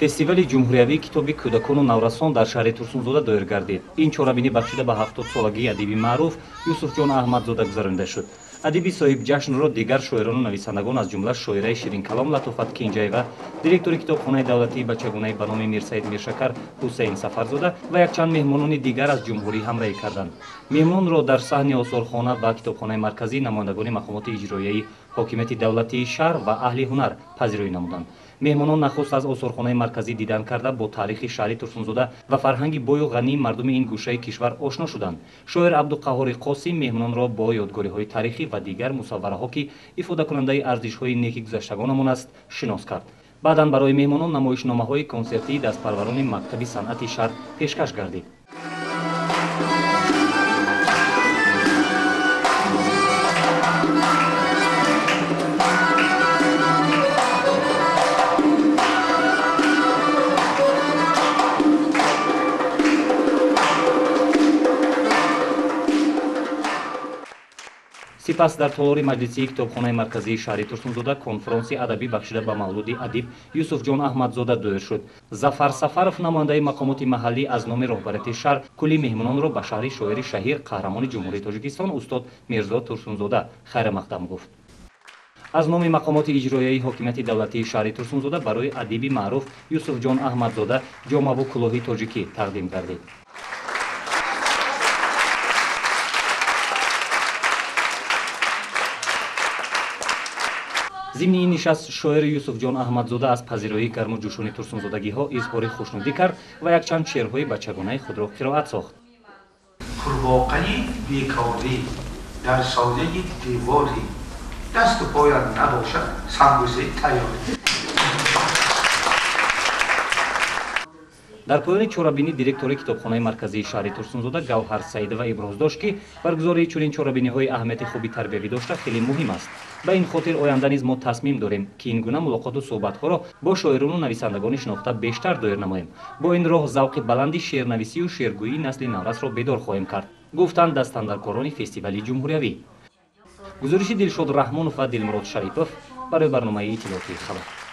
Фестивали ҷумҳуриявии китоби кӯдакону наврасон дар шаҳри Турсунзода доир гардид. Ин чорабинӣ бахшида ба 70-солагии адиби маъруф Юсуфҷон Аҳмадзода гузаронида шуд. Адиби соҳибҷашнро дигар шоирону нависандагон, аз ҷумла шоираи ширинкалом Латофат Кенҷаева, директори китобхонаи давлатии бачагонаи ба номи Мирсаид Миршакар Ҳусейн Сафарзода ва якчанд меҳмонони дигар аз ҷумҳурӣ ҳамраҳӣ карданд. Меҳмонро дар саҳни осорхона ва китобхонаи марказӣ намояндагони мақомоти иҷроияи ҳокимияти давлатии шаҳр ва аҳли ҳунар пазироӣ намуданд. Меҳмонон нахуст аз осорхонаи марказӣ дидан карда, бо таърихи шаҳри Турсунзода ва фарҳанги бою ғании мардуми ин гӯшаи кишвар ошно шуданд. Шоир Абдуқаҳҳори Қосим меҳмононро бо ёдгориҳои таърихӣ ва дигар мусаввараҳо, ки ифодакунандаи арзишҳои неки гузаштагонамон аст, шинос кард. Баъдан барои меҳмонон намоишномаҳои консертии дастпарварони мактаби санъати шаҳр пешкаш гардид. Сипас дар толори маҷлисии китобхонаи марказии шаҳри Турсунзода конфронси адабӣ бахшида ба мавлуди адиб Юсуфҷон Аҳмадзода доир шуд. Зафар Сафаров, намояндаи мақомоти маҳаллӣ, аз номи роҳбарияти шаҳр кулли меҳмононро ба шаҳри шоири шаҳир, қаҳрамони Ҷумҳурии Тоҷикистон устод Мирзо Турсунзода хайрамақдам гуфт. Аз номи мақомоти иҷроияи ҳокимияти давлатии шаҳри Турсунзода барои адиби маъруф Юсуфҷон Аҳмадзода ҷомаву кӯлоҳи тоҷикӣ тақдим гардид. Зимни ин нишаст шоири Юсуфҷон Аҳмадзода аз пазироии гарму ҷӯшони турсунзодагиҳо изҳори хушнудӣ кард ва якчанд шеърҳои бачагонаи худро қироат сохт. Қурбоқаи бекорӣ дар сояи деворӣ, дасту поят набошад самбӯсаи тайёрӣ. Дар поёни чорабинӣ директори китобхонаи марказии шаҳри Турсунзода Гавҳар Саидова иброз дошт, ки баргузории чунин чорабиниҳои аҳамияти хуби тарбиявӣ дошта хеле муҳим аст. Ба ин хотир оянда низ мо тасмим дорем, ки ин гуна мулоқоту суҳбатҳоро бо шоирону нависандагони шинохта бештар доир намоем. Бо ин роҳ завқи баланди шеърнависию шеъргӯии насли наврасро бедор хоҳем кард, гуфтанд дастандаркорони фестивали ҷумҳуриявӣ. Гузориши Дилшод Раҳмонов ва Дилмурод Шарипов барои барномаи иттилоотии хабар.